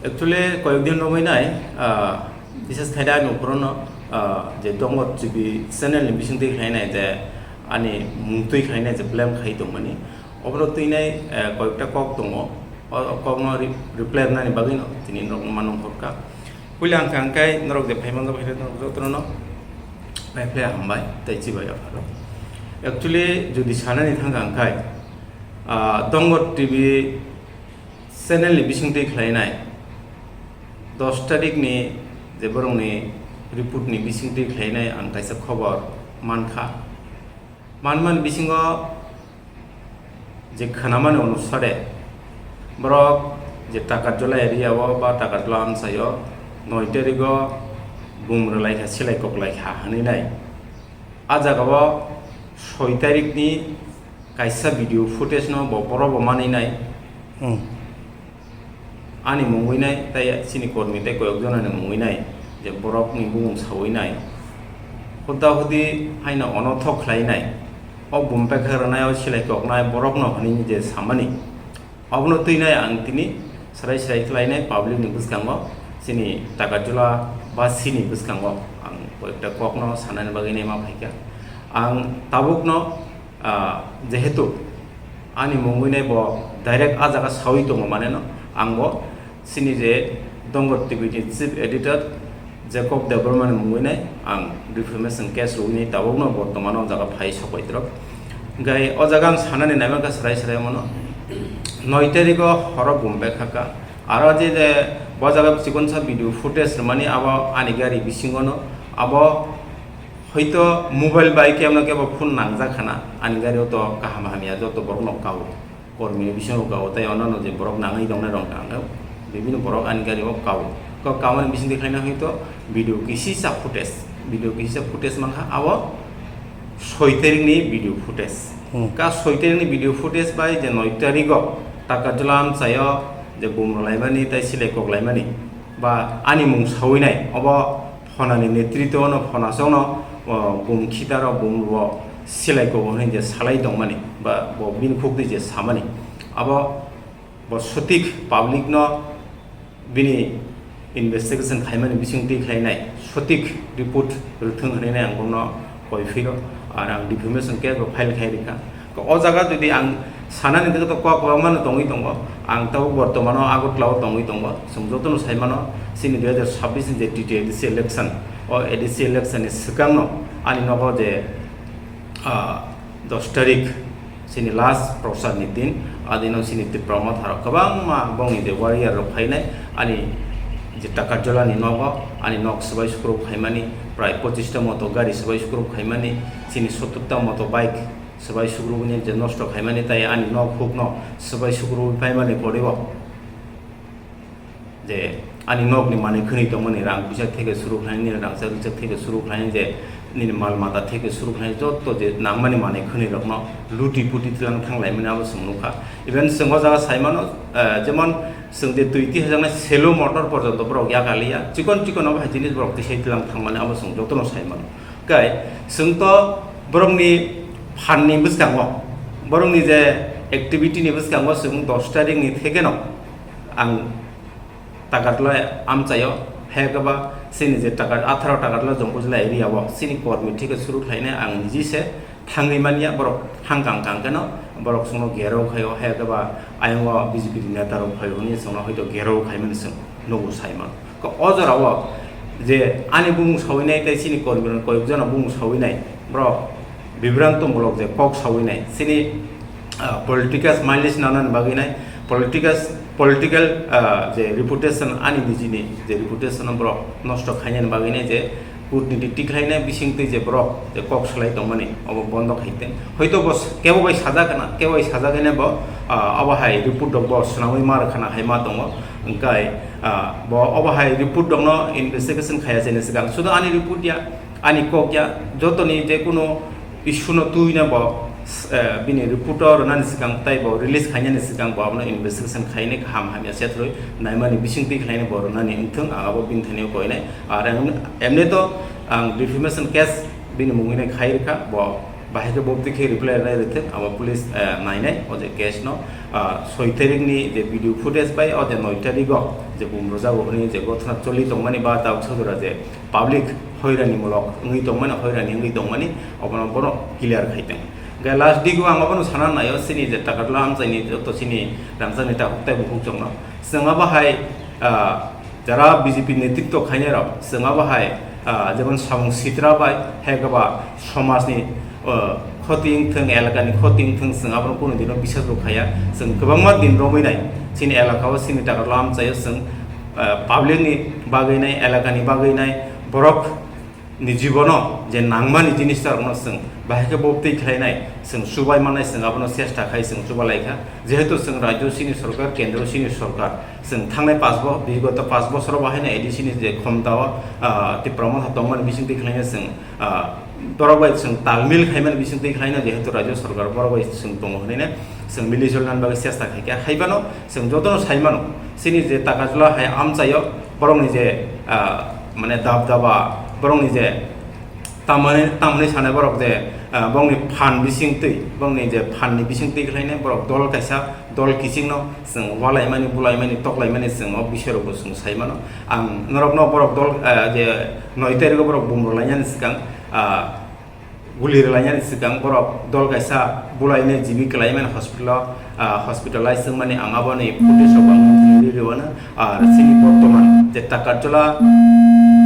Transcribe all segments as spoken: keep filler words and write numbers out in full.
Actually, koyek din romwi nai, ah, bises khai da ani uphuru no, ah, je Dongor T V channel ni bising twi khlai nai je ani mung twi khlai nai je blame khai tongmani. Obono twi nai, eh, koyekta kok tongo. O, o kok no re-, reply rwnani bagwi no tini norok no mano hor kha. Puila ang kha hwnkhe norok je phai manjak phai norok jotono no phai phai hambai tei chibai apharo. Actually, jodi sanani thang kha hwnkhe, ah, Dongor T V channel ni bising twi khlai nai dos tarik ni je borok ni report ni bising twi khlai nai ang kaisa khobor man kha. Manmani bisingo je khwnamani onusare borok je Takarjala area o ba Takarjala amchai o noi tarik o bum rwlai kha, silai koklai kha hwnwi nai. A jaga o soi tarik ni kaisa video footage no bo borok bo manwi nai. Hmm. Ani mungwi nai tei chini kormi tei koyok jonani mungwi nai je borokni bumung sawi nai. Huda hudi haino onothok khlai nai. O bum pekha rwnai, o silai koknai borokno hwnwi je samani. Obono twi nai ang tini srai srai khlai nai public ni bwskango, chini Takarjala ba chini bwskango ang koyekta kokno sanani bagwi nai ma phaikha. Ang tabukno, ah, jehetu ani mungwi nai bo direct a jaga sawi tongo mane no, ang bo chini je Dongor T V ni chief editor Jacob Debbarma ni mungwi nai ang defamation case rwwi nai tabukno bortomano o jaga phai sokoi trok. Hwnkhe o jaga ang sanani naimankha srai srai mano, noi tarik o horo bum bekha kha. Aro je, je bo jaga chikonsa video footage rwmani abo ani gari bisingo no, abo hoito mobile bai kebo no kebo phone nangjak khana, ani gari o to kaham hamya joto borok no kao. Kormi ni bisingo kao tei onano je borok nangwi tongnai rok ang khe bibini borok ani gari o kao. Kok kamani bising twi khlaina hoito video kisisa footage, video kisisa footage mankha abo soi tarik ni video footage. Hmm. Ka soi tarik ni video footage bai je noi tarik o Takarjala amchai o je bum rwlaimani tei silai koklaimani ba ani mung sawi nai obo phonani netritwo no, phonasongno, o, bum khitaro, bum rwo silai kobo hwnwi je salai tongmani, ba bo bini khukdi je samani, abo bo sotik public no bini investigation khaimani bising twi khlainai sotik report rwthwng hwnwi ang bono koi phiro, ar ang defamation case bo file khai rikha. O jaga jodi ang sanani dwgwi to kok kwbangma no tongwi tongo, ang tabuk bortomano Agartala o tongwi tongo, chwng jotono sai mano, chini dui hajar sabbish ni je T T A D C election, o A D C election ni swkang no ani nogo je, ah, dos tarik chini last prochar ni din, adino chini Tipra Motha rok kwbangma bongni je warrior rok phainai, ani je Takarjala ni nogo ani nok swbai sukruk phaimani, prai pochista moto gari swbai sukruk phaimani, chini sottor ta moto bike swbai sukrubuni je nosto khaimani tei ani nok hukno swbai sukrubwi paimani poribo je ani nokni manwi khwnwi tongmani rang puisa theke suru khlaini, rang chak chak theke suru khlaini je nini mal mata theke suru khlaini jotto je nangmani manwi khwnwi rokno luti puti tlang thang laimani abo chwng nukha. Even chwng o jaga sai mano, eh, jemon chwng je twi tihajaknai selo motor porjonto borok yakaliya, chikon chikon abo hai jinis borok tisai tlang thangmani abo chwng jotono sai mano. Kai, chwng to borokni phanni bwskango, borokni je activity ni bwskango chwng dos tarikni thekeno ang Takarjala amchaio, hai khe ba chini je Takar-, atharo Takarjala Jompuijala area o chini kormi theke suru khlainai ang niji se thangwi manya, borok thang kang kang kheno borok chwngno gerao khaio, hai khe ba ayongo B J P ni neta rok phaio hwnwi chwngno hoito gerao khaimani chwng nugo sai mano. Ko o jorao je ani bumung sawinai tei chini kormi rok koyok jona bumung sawinai, borok bibrantomulok je kok sawinai, chini, ah, political mileage nanani bagwi nai, political, political, ah, je reputation ani nijini je reputation borok nosto khainani bagwi nai je kutniti tikhlainai bisingtwi je borok je kok salai tongmani obo bondo khaiteng. Hoito bo s-, kebo bai sajak khna, kebo bai sajak hwnwi bo, ah, abo hai report rok bo swnamwi ma rwkhana hai ma tongo. Hwnkhe, ah, bo obo hai report rokno investigation khaiya chini swkang. Sudu ani report ya, ani kok ya, jotoni je kunu issue no twi na bo, eh, bini report o rwnani swkang tei bo release khainani swkang bo abono investigation khainai kaham hamya chethrwi naimani bisingtwi khlainai bo rwnani wngthwng ang abo bini thani koinai. Ar em-, emni to ang defamation case bini mungwi nai khai rwkha, bo Bahai khe bo twi khe reply rwnai rwthwk, abo police, eh, nainai o je case no, ah, soi tarik ni je video footage bai o je noi tarik o je bumrwjago hwnwi je gothona choli tongmani ba tabuk sodora je public hoirani mulok wngwi tongmani, hoirani wngwi tongmani, obono bono clear khai tong. Hwnkhe last digo ang obono sana naio, chini je Takarjala amchaini joto chini rangchakni takhuk tei bukhuk chwngno. Chwng abo hai, ah, jara B J P netritwo khainai rok, chwng abo hai, ah, jemon samung sitra bai, hai khe ba somajni, ah, khoti wngthwng, elakani khoti wngthwng, chwng abono kunu dino bisas bo khaiya. Chwng kwbangma din romwi nai, chini elaka o chini Takarjala amchaio chwng, ah, public ni bagwi nai, elakani bagwi nai, borok ni jibono je nangmani jinis rokno chwng bahai khe bo twi khlainai, chwng chubai mannai, chwng abono chesta khai chwng chuba lai kha. Jehetu chwng rajyo chini sorkar, kendro chini sorkar, chwng thangnai panch bo-, bigoto panch bosoro bahai no A D C ni je khomta o, ah, Tipra Motha tongmani bising twi khlaina chwng, ah, borok bai chwng talmil khaimani bising twi khlaina, jehetu rajyo sorkar borok bai chwng tongo hwnwi no chwng mili jolnani bagwi chesta khai kha. Hai phano chwng jotono sai mano, chini je Takarjala hai amchaio borokni je, ah, mane dab daba, borokni je tamani, tamani sanai borok je, ah, borokni phan bising twi, borokni je phan ni bising twi khlainai borok dol kaisa, dol kiching no chwng walaimani, bulaimani, toklaimani chwng o bising rok bo chwng sai mano. Ang norok no borok dol, ah, je noi tarik o borok bumrwlainani swkang, ah, guli rwlainani swkang borok dol kaisa bulainai jibi kwlaimani hospital o, ah, hospitalize wngmani ang aboni footage rok ang nini rwano. Ar chini bortoman je Takarjala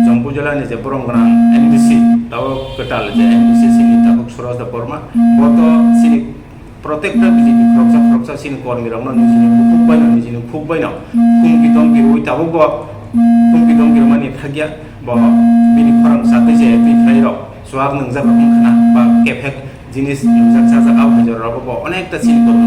Jompu jila ni je borong gwnang M D C, tabo kwtal je M D C chini tabuk Suraj Debbarma, bo to chini protekta B J P khoroksa khoroksa chini kormi rokno nijini bukhuk bai no, nijini khuk bai no humki domki rwi tabuk bo humki domki rwmani thakya. Bo bini khorang chatwi je twi khlai rok chuak nwngjak rok wngkha na ba kephek jinis nwngjak chajak, abo hai jorao bo onekta chini borok